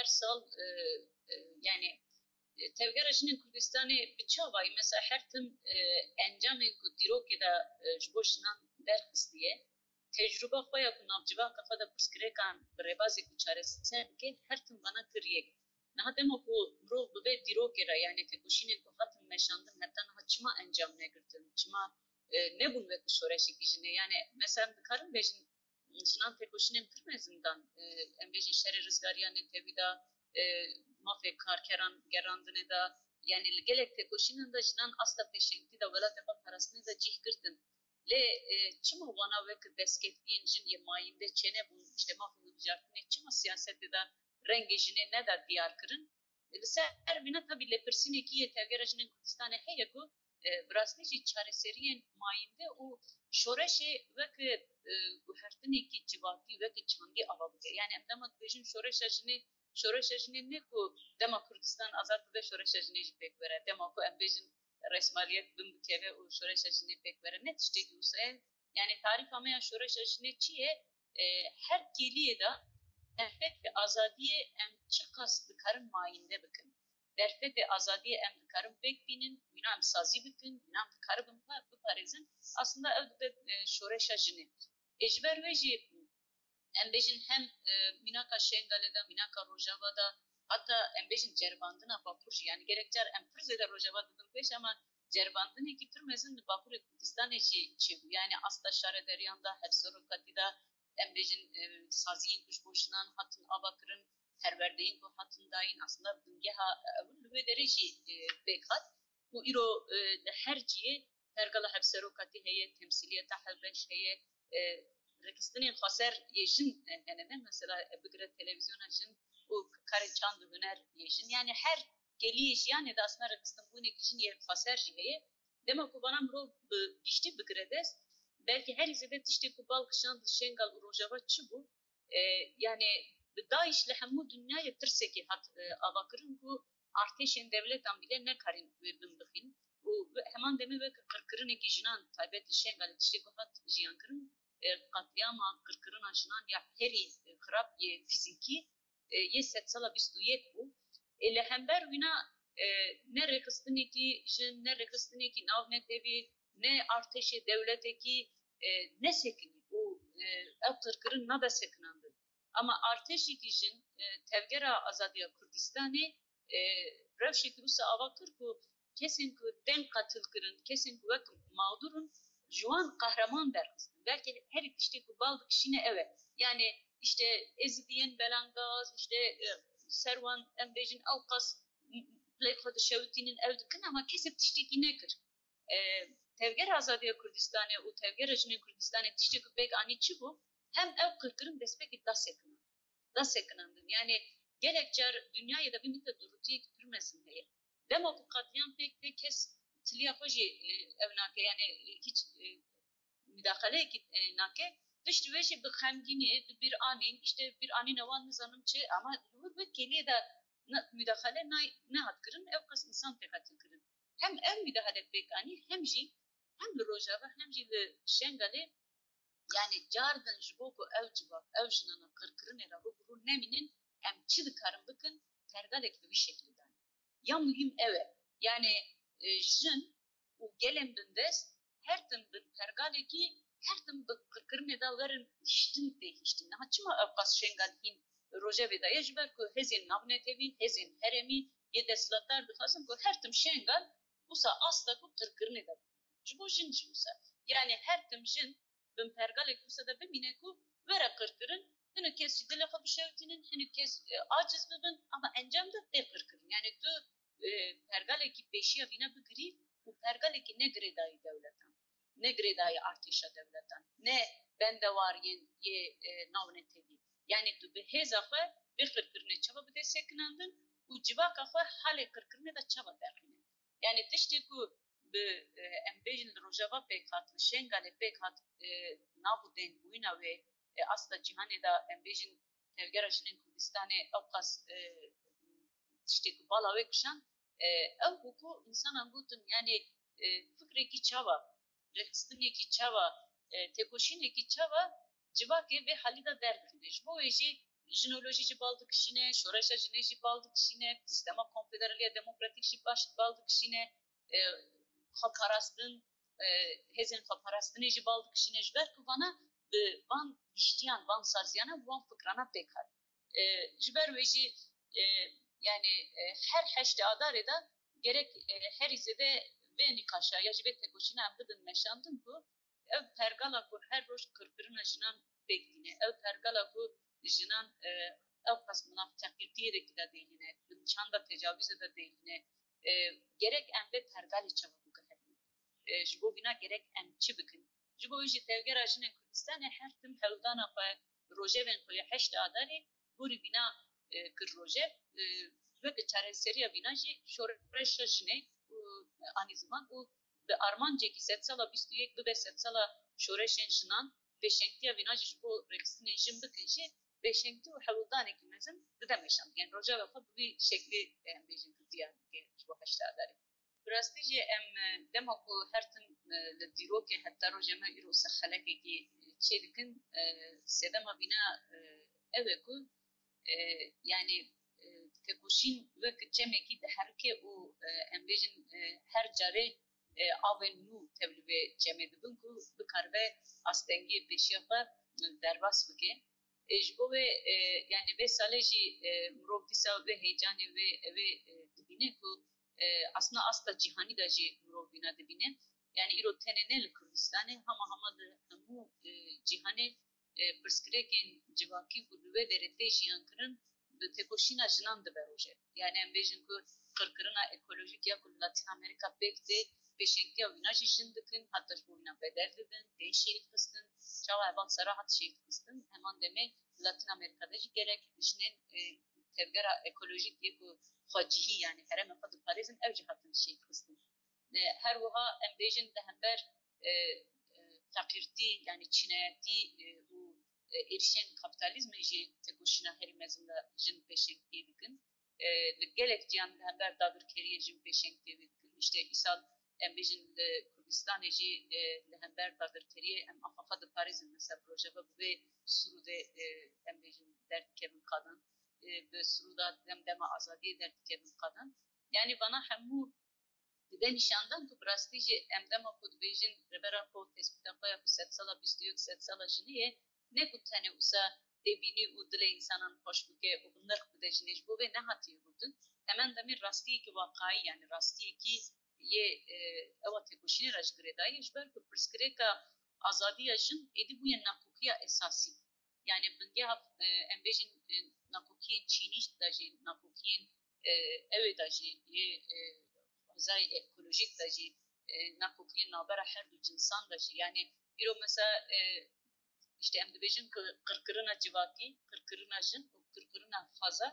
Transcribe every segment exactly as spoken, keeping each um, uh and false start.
her sal, e, e, yani, e, Tevgera Jinên Kurdistanê bi çavayî, mesela her tim, e, encamên ku dîrokê de, e, ji bo jinan derxistiye, tecrûba xwe ya ku navcivaka xwe de pirsgirêkan bi rêbazê ku çareser bike, her tim vana kir yek. Niha dema ku mirov bi vê dîrokê re, yani têkoşînên ku hatin meşandin, heta niha çima encam negirtin, çima, e, nebûn wek şoreşekî jinê? Yani mesela em dikarin bêjin, jinan têkoşînên pir mezin dan, e, em bêjin şerê rizgariya netewî de, e, mafê karkeran gerandinê de, yani li gelek têkoşînan de jinan asta pêşengtî de welatê xwe parastinê de cih girtin. Lê, e, çima wana wek destkeftiyên jin yê mayînde çênebûn, işte mafê hilbijartinê çima siyasetê de rengê jinê neda diyar kirin? Li ser vîna tabî lêpirsînekî yê Tevgera Jinên Kurdistanê heye ku, e, bi rastî jî çareseriyên mayînde û şoreşê weke, e, guhertinekî civakî, weke çandî ava bike. Yani em dema dibêjin şoreşa jinê, şoreşa jinê ne ku dema Kurdistan azad bibe şoreşa jinê jî pêk were, dema ku em bêjin resmaliyet bin bikeve û şoreşa jinê pêk were, ne tiştekî wisa ye. Yani tarîfa me ya şoreşa jinê çi ye? E, her kêliyê de derfetê azadiyê em çiqas dikarin mayînde bikin. Derfetê azadiyê em dikarin pêk bînin, wîna em sazî bikin, wîna em dikaribin pa-, biparêzin. Aslında ew dibe, e, şoreşa jinê. Ê ji ber wê jî em bêjin hem, e, mînaka Şengalê de, mînaka Rojava de, heta em bêjin ceribandina Bakur jî, yani gelek car em pir zêde Rojava didin pêş, ama ceribandinekî pir mezin li Bakurê Kurdistanê jî çêbû. Yani asta şarederiyan de, hevserokatî de, em bêjin, e, saziyên ku ji bo jinan hatin ava kirin, perwerdeyên ku hatin dayîn, aslında bingeha ewil li wê derê jî, e, pêk hat. Û îro, e, li her cihê pergala hevserokatî heye, temsîliyeta hevbeş heye, e, rêxistinên xweser yê jin, e, hene ne, mesela, e, bigire televîzyona jin û karê çand û huner yê jin. Yani her kêliyê jiyanê de aslında rêxistinbûnekî jin yê xweser jî heye. Dema ku vana mirov bi giştî bigire dest, belkî herî zêde tiştê ku bal kişand li Şengal û Rojava çi bû? E, yani bi DAIŞ li hemû dinyayê tirsekê hat, e, avakirin ku artêşên dewletan bîle nekarîn wê bin bixîn. Û heman demê weke qirkirinekî jinan, taybet li Şengalê tiştê ku hat jiyan kirin, e, qatliyama qirkirina jinan ya herî, e, xirab yê fîzîkî, e, yê sedsala bîst û yek bû. E, li hember wîna, e, ne rêxistinekî jin, ne rêxistinekî navnetewî, ne artêşê dewletekî, e, nesekinî û, e, ev qirkirin nade sekinandin. Ama artêşekî jin, e, Tevgera Azadiya Kurdistanê, e, rewşekî wisa ava kir ku kesên ku tên qetil kirin, kesên ku wek mağdur in, ji wan qehreman derxistin. Belkî herî tiştê ku bal dikişîne ew e. Yani işte Êzidiyên belangaz, işte, e, ser wan em bêjin ewqas m-, m-, pilê xwe dişewitînin, ew dikin, ama kesê tiştekî nekir. E, Tevgera Azadiya Kurdistanê û Tevgera Jinên Kurdistanê tiştê ku pêk anî çi bû? Hem ew qirkirin destpêkê da sekinandin. Da sekinandin. Yani gelek car dinyayê de vî mite durûtiyekî pir mezin heye. Dema ku qatliyam pêk tê, kes tiliya xwe jî, e, ew nake, yani, e, hiç, e, mudaxaleyekî, e, nake. Piştî wê jî bi xemgînî, bi bîranîn, işte bîranîna wan nizanim çi, ama li wir wê kêliyê de ne, mudaxale nay-, nehat kirin, ew qas însan tê qetil kirin. Hem ev mudaxale pêk anî, hem jî, hem li Rojava, hem jî li Şengalê, yani cardin ji bo ku ew civak, ew jinana qirkirinê re rû bi rû nemînin, em çi dikarin bikin, pergalek bi vî şeklî dane. Ya muhîm ew e. Yani, e, jin û gelên bindest her tim bin pergalekî, her tim bi qirkirinê de werin hiştin tê hiştin. Niha çima ew qas Şengal hîn rojevê de ye? Ji ber ku hêzên navnetewî, hêzên herêmî yê desthilatdar dixwazin ku her tim Şengal wisa asta ku qirkirinê de bimîne. Ji bo jin jî wisa. Yani her tim jin bin pergalek wisa de bimîne ku were qirkirin, hinek kes jî dilê xwe bişewitînin, hinek kes, e, aciz bibin, ama encam de tê qirkirin. Yani tu, e, pergalekî pêşiya vîna bigirî û pergalekî ne girêdayî dewletan, ne girêdayî artêşa dewletan, ne bendewar yên yê, e, navnetewî. Yani tu bi hêza xwe vê qirkirinê çawa bidê sekinandin û civaka xwe halê qirkirinê de çawa derxîne. Yani tiştê ku bi, e, em bêjin li Rojava pêk hat, li Şengalê pêk hat, e, nav û deng bûyîna wê, e, asta cîhanê de em bêjin Tevgera Jinên Kurdistanê ew qas, e, tiştê ku bala wê kişand, e, ew bû ku însanan gotin, yani, e, fikrekî çawa, rêxistinekî çawa, e, têkoşînekî çawa civakê vê halî de derdixîne. Ji bo wê jî Jinolojî jî bal dikişîne, şoreşa jinê jî bal dikişîne, sîstema konfederaliya demokratîk jî baş bal dikişîne, e, xweparastin, e, hêzên xweparastinê jî bal dikişîne, ji ber ku vana bi van giştiyan, van saziyana, van fikrana pêk hat. E, ji ber wê jî, e, yani, e, her heştê Adarê de gerek, e, herî zêde vê nîqaşa ya jî vê têkoşîna em bidin meşandin ku ev pergala ku her roj qirkirina jinan pêk tîne, ev pergala ku jinan, e, ew qas bi nav teqîrtiyê de kî de dêlîne, bi çanda tecavîzê de dêlîne, e, gerek em vê pergalê çawa biguherînin. E, ji bo vîna gerek em çi bikin? Ji bo wî jî Tevgera Jinên Kurdistanê her tim hewldana xwe rojevên xwe ya heşt Adarê gorî vîna, e, kir rojev, e, weke çareseriya vîna jî şoreşa jinê û anî ziman û bi armancekî sedsala bîst û yek bibe sedsala şoreşên jinan, pêşengtiya vîna jî ji bo rêxistinên jin bikin jî pêşengtî û hewldanekî mezin dide meşandin. Yani rojeva xwe bi vî şeklî, em bêjin, diyar dike ji bo heşt Adarê. Bi rastî jî em, e, dema ku her tim, e, li dîrokê heta roja me îro wisa xelekekî çêdikin, e, sedema vîna, e, ew e ku, e, yani, e, têkoşîn wek çemekî diherike û, e, em bêjin, e, her carê, e, avên nû tev li vê çemê dibin ku bikaribe astengiyê pêşiya xwe, e, derbas bike. E, ji bo wê, e, yani vê salê jî, e, mirov dîsa vê heyecanê wê, wê, e, dibîne ku, e, aslında asta cîhanî de jî mirov vîna dibîne. Yani îro tenê ne li Kurdistanê, hema hema li hemû, e, cîhanê, e, pirsgirêkên civakî ku li wê derê tê jiyan kirin, bi têkoşîna jinan dibe roje. Yani em bêjin ku qirkirina ekolojîk ya ku li Latîn Amerîka pêk tê, pêşengtiya wîna jî jin dikin, heta ji bo wîna bedel didin, tên şehîd xistin. Çawa heval sera hat şehîd xistin, heman demê li Latîn Amerîka de jî gelek jinên, e, tevgera ekolojîk yê ku xwecihî, yani herêmê xwe diparêzin, ew jî hatin şehîd xistin. E, her wiha em bêjin li hember, e, e, feqîrtî, yani çînayetî, e, û, e, êrişên kapîtalîzmê jî têkoşîna herî mezin de jin pêşengtiyê dikin. E, li gelek ciyan li hember dagirkeriyê jin pêşengtiyê wê dikin. Îşte îsal em bêjin li Kurdistanê jî, e, li hember dagirkeriyê em axa xwe diparêzin. Mesela bi rojeva bi vê Sirûdê, e, em bêjin derdikevin qadan. E, bi Sirûda dem dema azadiyê derdikevin qadan. Yani vana hemû dide nîşandan ku bi rastî jî em dema ku dibêjin rêbera xwe û tespîta xwe ya ku sedsala bîst û yek sedsala jinê ye, ne ku tenê wisa têbînî û dilê însanan xweş bike û bi nirx bide jinê, ji bo vê nehatiye gotin. Heman demê rastiyekî waqayî, yani rastiyekî yê, e, ewa têkoşînê re ji girêdayî ye, ji ber ku pirsgirêka azadiya jin êdî bûye nakokiya esasî. Yani bingeha, e, em bêjin, e, nakokiyên çînî de jî, nakokiyên, e, ewê de jî, yê, e, xwezayê ekolojîk de jî, e, nakokiyên navbera her du cinsan de jî. Yani îro mesela, e, işte em dibêjin ku qirkirina civakî, qirkirina jin û qirkirina xweza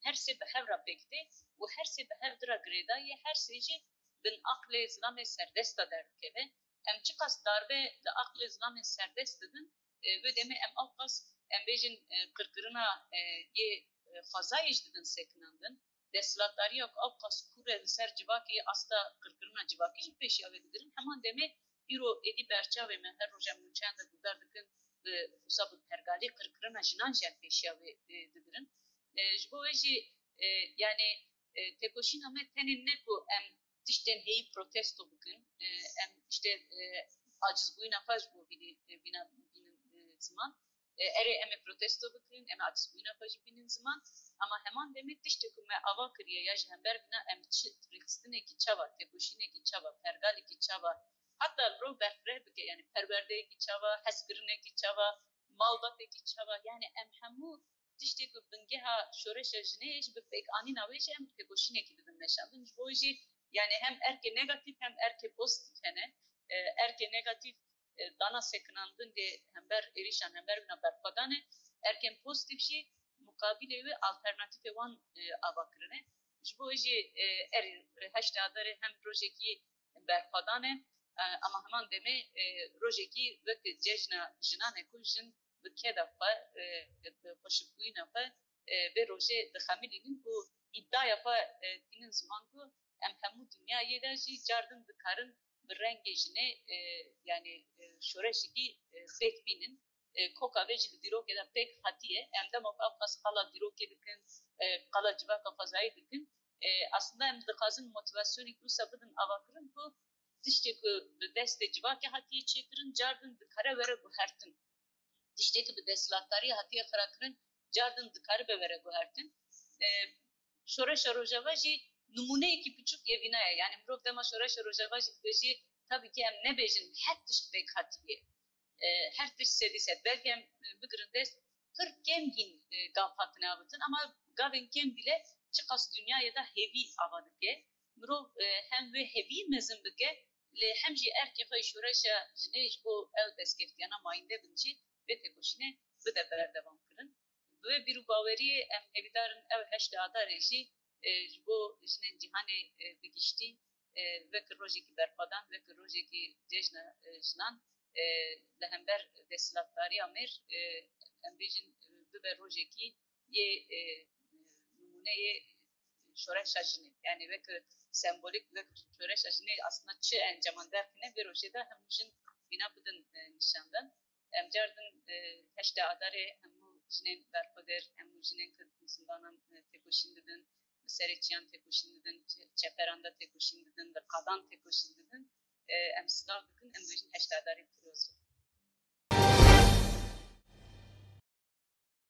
her sê bi hev re pêk tê û her sê bi hev di re girêdayî ye, her sê jî bin aqlê zilamê serdest de derdikeve. Em çiqas darbe li aqlê zilamê serdest didin, e, wê demê em ewqas, em bêjin, e, qirkirina, e, yê, e, xwezayê jî didin sekinandin. Desthilatdariya ku ewqas kûr e li ser civakê asta qirkirina civakî jî pêşiya wê digirin. Heman demê îro êdî berçavê me her roj em nûçeyan de guhdar dikin, bi wisa bi pergalî qirkirina jinan jî em pêşiya wê, e, digirin. E, ji bo wê jî, e, yani, e, têkoşîna me tenê ne ku em tiştên heyî protesto bikin, e, em işte, e, acizbûyîna xwe ji bo vînî, e, vîna bînin, e, ziman. E, erê em ê protesto bikin, em ê acizbûyîna xwe jî bînin ziman. Ama heman demê tiştê ku me ava kiriye ya ji hember vîna em çi rêxistinekî çawa, têkoşînekî çawa, pergalekî çawa, heta mirov berfireh bike, yani perwerdeyekî çawa, hezkirinekî çawa, malbatekî çawa, yani em hemû tiştê ku bingeha şoreşa jinê ye jî bi pêkanîna wê jî em têkoşînekî didin meşandin. Ji bo wê jî yani hem erkê negatîf hem erkê pozîtîf hene. E, erkê negatîf, e, dana sekinandin lê hember êrîşan, hember vîna berxwedan e. Erkên pozîtîf jî muqabilê wê alternatîfê wan, e, ava kirine. Ji bo wê jî, e, erê heştê Adarê hem rojekî berxwedan e, e, ama heman demê, e, rojekî wek cejna jinan e ku jin bi keda xwe, e, bi xweşikbûyîna xwe, e, vê rojê dixemilînin û îdaya xwe, e, tînin ziman ku em hemû dinyayê de jî car din dikarin bi rengê jinê, e, yani, e, şoreşekî, e, pêk bînin. e, koka vê jî di dîrokê de pêk hatiye. Em dema ku ew qas qala dîrokê dikin, e, qala civaka xwezayî dikin, e, aslında em dixwazin motivasyonê wisa bidin avakirin ku tiştê ku bi destê civakê hatiye çêkirin, cardin dikare were guhertin. Tiştê ku bi desthilatdariyê hatiye xirakirin, cardin dikaribe were guhertin. E, Şoreşa Rojava jî nimûneyekî piçûk yê vîna ye. Yani mirov dema Şoreşa Rojava jî dibêjî, tabii ki em nebêjin her tişt pêk hatiye. E, her tişt sedî sed. Belkî em, e, bigirin dest, pir kêm hîn, e, gav hatine avitin, ama gavên kêm bîle çiqas dinyayê de hêvî ava dike. Mirov, e, hem wê hêvî mezin bike, lê hem jî erkê xwe yê şoreşa jinê ji bo ew destkeftiyana mayînde bin jî vê têkoşînê bide berdewam kirin. Bi wê bîr û baweriyê em hêvîdar in ew heştê Adarê jî, e, ji bo jinên cîhanê, e, bi giştî, e, wek rojekî berxwedan, wek rojekî cejna, e, jinan, e, li hember desthilatdariya mêr, e, em bêjin, e, bibe rojekî yê, e, nimûneyê şoreşa jinê. Yani wek sembolîk, wek şoreşa jinê aslında çi encaman derxîne, vê rojê de hemû jin vîna bidin, e, nîşandan. Em cardin, e, heştê Adarê hemû jinên berxwedêr, hemû jinên ku di zindanan, e, têkoşîn didin, bi serê çiyan têkoşîn didin, çe-, çeperan de têkoşîn didin, bi qadan têkoşîn didin, e, em silav dikin, em dibêjin heştê Adarê pîroz be.